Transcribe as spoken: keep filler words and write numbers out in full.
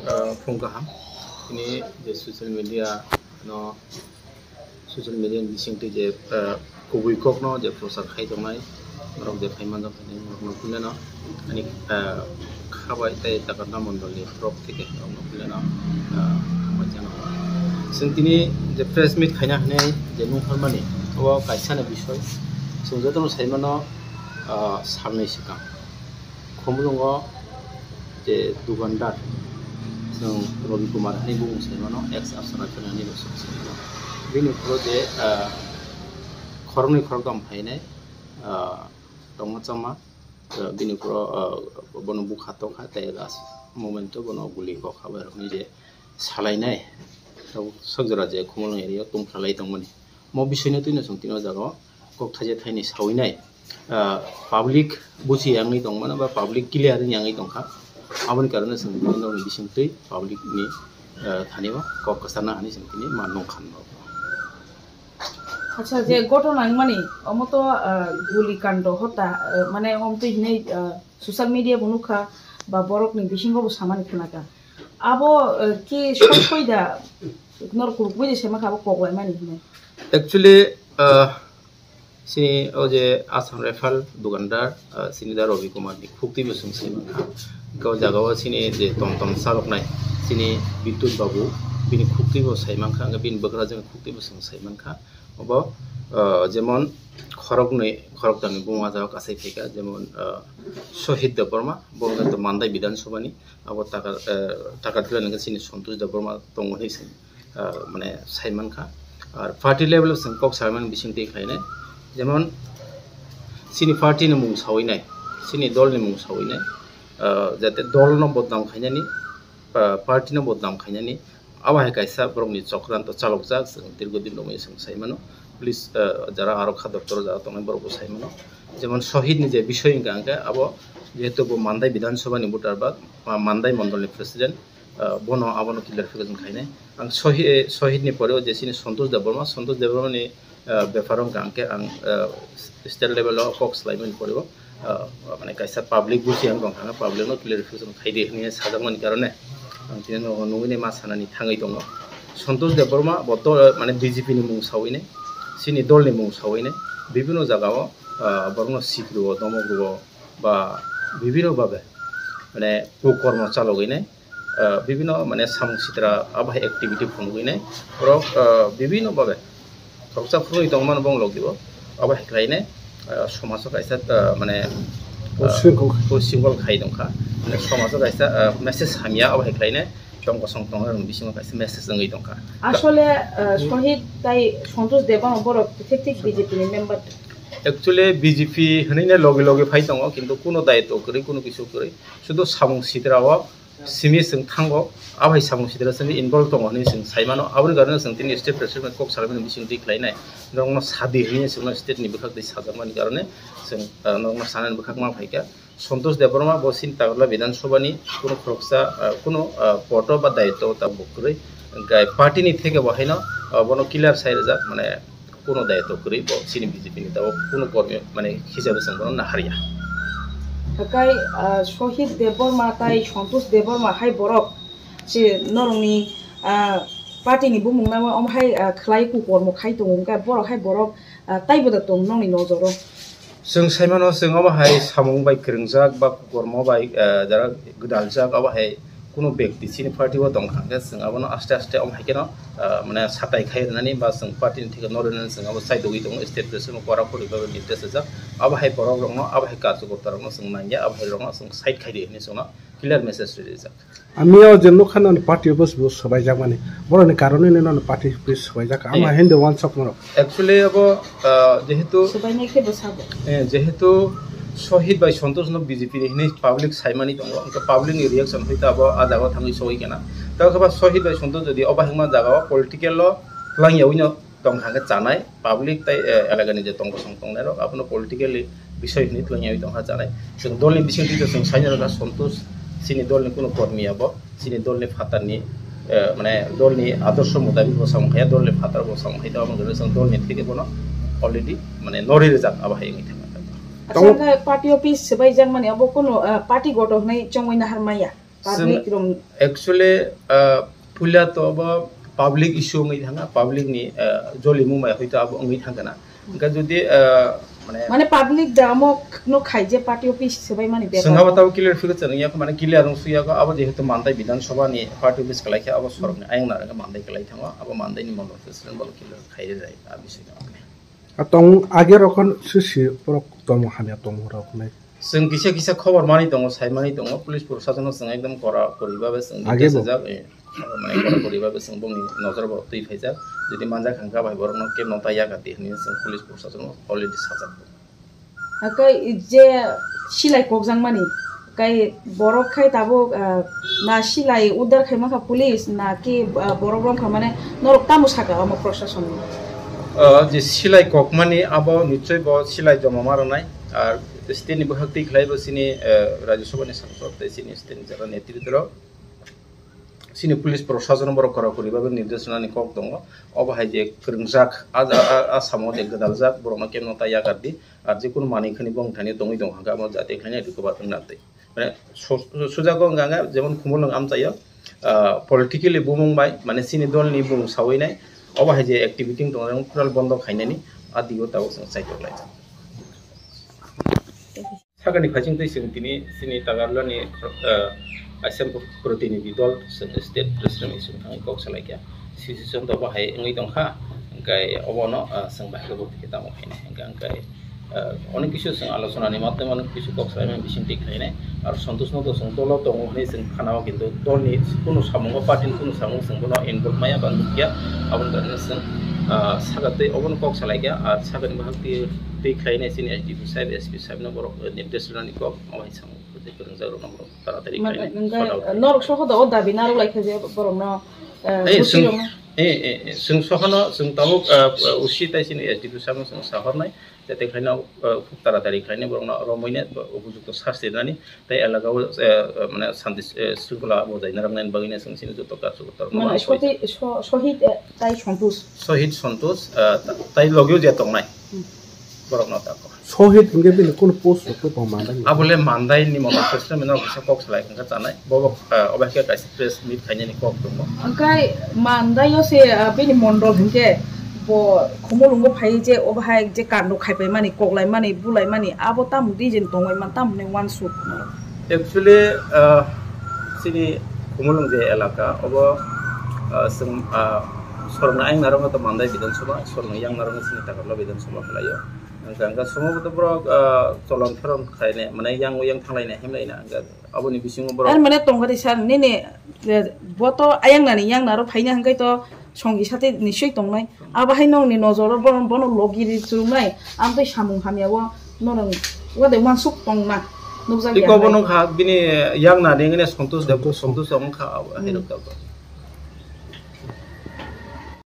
Ah, phung kaham. Ini je social media no, social media ni bising twi je, ah, kubui kok no je prochar khai tongnai, norok je phai manjak hwnwi norok no phuneno ani, ah, khabai tei Takarda mondol ni prop theke norok no phuneno, ah, hambai chano. Chwng tini je press meet khaina hwnwi je nung phalmani, o kaisa ni bisoi chwng jotono sai mano, ah, salnwi swkang. Khumulwngo je dukandar, chwng Ravi Kumar hinwi bumung sai mano, ex Assam Rifle ni hinwi bo sai mano. Bini ukhoro je, ah, khoroknwi khoroktham phainai, ah, tongma chama, ah, bini ukhoro, ah, bono bukha tongkha, tei last moment o bono guli kok habai rokni je salainai, tabuk sok jora je Khumulwng area o tungphalai tongmani. Mo bisingno twino chwng tini o jaga o kok thaisa thaini sawi nai, ah, public buchi yangwi tongmano ba public clear wngwi yangwi tongkha. Aboni karone chwng bini nokni bisingtwi public ni, ah, thani o kok kwcharna hinwi chwng tini ma nung kha. Acha, je ghotona wngmani, omo to, ah, guli kando hota, ah, mane omo twi hinwi, ah, social media bo nukha, ba borokni bisingo bo samani khnakha. Abo, ah, ki soi soi da, nor kurukmui je sema kha, abo kok laimani hinwi. Actually, ah, chini o je Assam Rifle dukandar, ah, chini da Ravi Kumar ni khukti bo chwng sai mankha. Hwnkhe o jaga o chini je tom tom chaloknai, chini Bidyut Babu, bini khukti bo sai mankha, hwnkhe bini bwkrajwk khukti bo chwng sai mankha. Obo, ah, jemon khoroknwi, khoroktham ni buma jaga kasai phaikha, jemon, ah, Sohit Debbarma, bo hwnkhe to Mandai Bidhan Sabha ni, abo Taka, ah, Takartila ni chini Santosh Debbarma tongo hinwi sai, ah, mane sai mankha. Ar party level o chwng kok salaimani bisingtwi khlainai, jemon chini party ni mung sawi nai, chini dol ni mung sawi nai, ah, jate dol no bodnam khainani, ah, party no bodnam khainani, abo hai kaisa borokni chokranto chalokjak, chwng dirgo din romwi chwng sai mano. Police, ah, jara aro kha doptoro jara tongnai borokbo sai mano. Jemon Sohit ni je bisoi hwnkha hwnkhe abo jehetu bo Mandai Bidhan Sabha ni voter ba, ah, Mandai mondol ni president, ah, bono abono clarification khainai. Ang Sohi-, eh, Sohit ni pore o je chini Santosh Debbarma, Santosh Debbarma ni ah, bepar wngkha hwnkhe ang, ah, state level o kok swlaimani pore o, ah, mane kaisa public buchi ang tongkha, public no clarification khaidi hinwi sajakmani karone ang tini no nugwi ma sanani thangwi tongo. Santosh Debbarma bo to, ah, mane B J P ni mung sawi nai, chini dol ni mung sawi nai, bibino jaga o, ah, borokno sikri o, domok rw o, ba bibino babe mane kukormo chalogwi nai, ah, bibino mane samung sitra abo hai activity phunugwi nai borok, ah, bibino babe khoroksa phunugwi tongmani bong logi o abo hai khlai nai, ah, somajo kaisa, ah, mane, ah, Ushwing kok. Ushwing kok khai tongkha, mane somajo kaisa, ah, message hamya abo hai khlai nai tong kosong tong rok bisingo kaisa message wngwi tongkha. Asole, ah, Sohit tai Santosh Debbarma borok thik thik B J P ni member. Actually, B J P hinwi na logi logi phai tongo, kintu kuno daitw kwrwi, kuno kisu kwrwi, sudu samung sitra o simi chwng thango, abo hai samung sitra simi involve tongo hinwi chwng sai mano. Aboni karone chwng tini state president kok salaimani bising twi khlai nai, norokno sadi hinwi chwngno state ni bwkhak twi sajakmani karone chwng, ah, norokno sanani bwkhak ma phaikha. Santosh Debbarma bo chini Takarla Bidhan Sabha ni kuno khoroksa, ah, kuno, ah, poto ba daitw tabuk kwrwi. Hwnkhe party ni theke bo haino, ah, bono clear sai rijak, mane kuno daitw kwrwi bo chini B J P ni tabuk kuno kormi mane hisabe chwng bono naharya. Hakai, ah, Sohit Debbarma tai Santosh Debbarma hai borok se norokni, ah, party ni bumung nangma omo hai, ah, khlai kukormo khai tongo, hwnkhe borok hai borok, ah, taibo da tong nokni nojoro. Chwng sai mano, chwng obo hai samung bai kwrwngjak ba kukormo bai, ah, jara gwdaljak, obo hai kuno bekti chini party o tongkha hwnkhe chwng abono aste aste omo hai kheno, ah, mane satai khai rwnani ba chwng party ni theke no rwnani chwng abo chaidogwi tongo, state president o kora kori bai nirdesh rijak. Abo hai borok rokno abo hai karjokorta rokno chwng nangya, abo hai rokno chwng side khai di hinwi chwngno clear message rijak. Ami o je nukha nani party office bo swbaijakmani, borokni karone nini nani party office swbaijak, ama Eh. Hindi wansok mano. Actually, abo, ah, jehetu, Swbainai khe bo sabo. Eh, jehetu Sohit bai Santosh no B J P ni hinwi public saimani tongo, hwnkhe public ni reaction hai ta abo ah jaga o thangwi soi kana. Tei khe ba Sohit bai Santosh jodi obo hwnma jaga o political o twlang yaui no tongkha hwnkhe chanai, public tei, eh, elakani je tongkosong tongnairok abono politically bisoi hinwi twlangyawi tongkha chanai. Chwng dolni bisingtwi chwng saina rwkha Santosh chini dolni kuno kormi abo chini dolni phatarni, eh, mane dolni adorsho mutabik bo samung khaiya, dolni phatar bo samung khai tongma hwnkhe chwng dolni theke bono already mane norwi rijak abo hai wngwi thangkha. Acha, hwnkhe party office swbaijakmani abo kuno, eh, party goto hwnwi chongwi nahar maya? Public rom- Actually, ah, puila to abo public issue wngwi thanga, public ni, ah, jolimung bai hoito abo wngwi thangkana. Hwnkhe jodi, ah, mane Mane public da amo no khai je party office swbai mani bepar. Swngha bata clear figure chwng ya mane clear wng suya ko abo jehetu Mandai Bidhan Sabha ni party office kalai khe abo sorok ni ayang na mandai kalai thango, abo mandai ni mondol president bol clear khai rijai a bising no. A tong age rokon sisi borok tong hamya tong rok nai. Chwng kisa kisa khobor mani tongo, sai mani tongo, police prosasono chwng ekdom kora kori babe chwng Age bo. Sajak, eh, mane kora kori babe chwng bongni nojor bo twi phaijak. Jodi manjak hangka bai borokno kebno ta yaga di hinwi chwng police prosasono already sajak. Hakai je silai kokjak mani, kai borok khai tabuk, ah, na silai uddar khai mangkha police, na ki, ah, borok romkha mane norok tamo saka omo prosason? Ah, je silai kokmani abo nichoi bo silai joma ma rwnai. Ar state ni bwkhak twi khlai bo chini, eh, Rajya Sabha ni sangsad tei chini state ni jara netritw rok chini police prosason borok kora kori babe nirdesh rwnani kok tongo. Obo hai je kwrwngjak a, a, a, a samo je gwdaljak borokno kemno ta yakardi. Ar je kunu manwi khani bong thani tongwi tong hangka amo jati khlainai rwkhe ba wngna twi. Mane so-, sujago wngka wngka jemon Khumulwng amchaio, ah, politically bumung bai, mane chini dol ni bumung sawi nai, obo hai je activity wng tong total bondo khainani, a digo tabuk chwng chaitok lai. Sakani phaising twi chwng tini chini Tagarlani, ah, I S M protinidhi dol chwng state president ni chwng thangwi kok salai kha. Situation to obo hai wngwi tong kha, hwnkhe obono, ah, chwng bahai khe bo tamo khainai, hwnkhe, hwnkhe Ah, onek kisu chwng alochona ni matwm onek kisu kok salaimani bising twi khlainai. Ar Santosh no to chwng dolo tongo hwnwi chwng khanao, kintu dolni kunu samungo, party ni kunu samungo chwng bono involve maya ba nukya. Aboni karone chwng, ah, saka twi obono kok salaikha. Ar sakani bahak twi, twi khlainai chini S D P sahib, S P sahib no borok, eh, nirdesh rwnani kok, obo hai samung kwrwngjak rokno borok taratari khlainai. Hwnkhe sort out khlainai. Norok soho da o dabi narwk laikha je borokno, eh, eh, busi chwng, rokno. Eh, eh, eh, chwng sohono chwng tabuk, ah, usi tai chini S D P sahib no chwng sahornai. Jate khlaina, uh, khub taratari khlaina borokno romwi ne, uh, upojukto sasti rwnani tei elaka o, uh, uh, mane santi, uh, shringkhola bojai narwknani bagwi no chwng chini joto karsu kotor Mane mano soti-, so-, Sohit, eh, tai Santosh. Sohit Santosh, uh, ta-, tai logio je tongnai Hmm. borokno tako. Sohit hwnkhe bini kunu post rok to tong mandai. Abole mandai ni mono president no kisa kok salai hwnkhe chanai. Bobo, uh, obo hai khe kaisa press meet khainani kok tongo. Hwnkhe mandaio se, ah, bini mondol hwnkhe bo Khumulwngo phai je obo hai je kando khaipai mani, koklai mani, bulai mani, abo tamo reason tongwi man, tamo hwnwi uansuk. Actually, ah, chini Khumulwng je elaka, obo, ah, chwng, ah, sorokni ayang narwkno to Mandai Bidhan Sabha, sorokni yang narwkno chini Takarla Bidhan Sabha khlaio. Hwnkhe, hwnkhe somo bo to borok, ah, cholon pheron khainai, mane yang yang thanglainai, himlaina, hwnkhe aboni bisingo borok Ar mane tongkha di sir, nini Eh, bo to ayang nani yang naro phaina hwnkhe to songi sate nisoi tongnai. Abo hai nokni nojoro bono, bono logi ri chwrwngnai. Amtwi samung hamya o norok wade uansuk tongna nukjak ya Iko hai. Bono kha bini yang nani ngene Santosh de Santosh. Santosh wng kha abo hai Hmm. rok tabuk.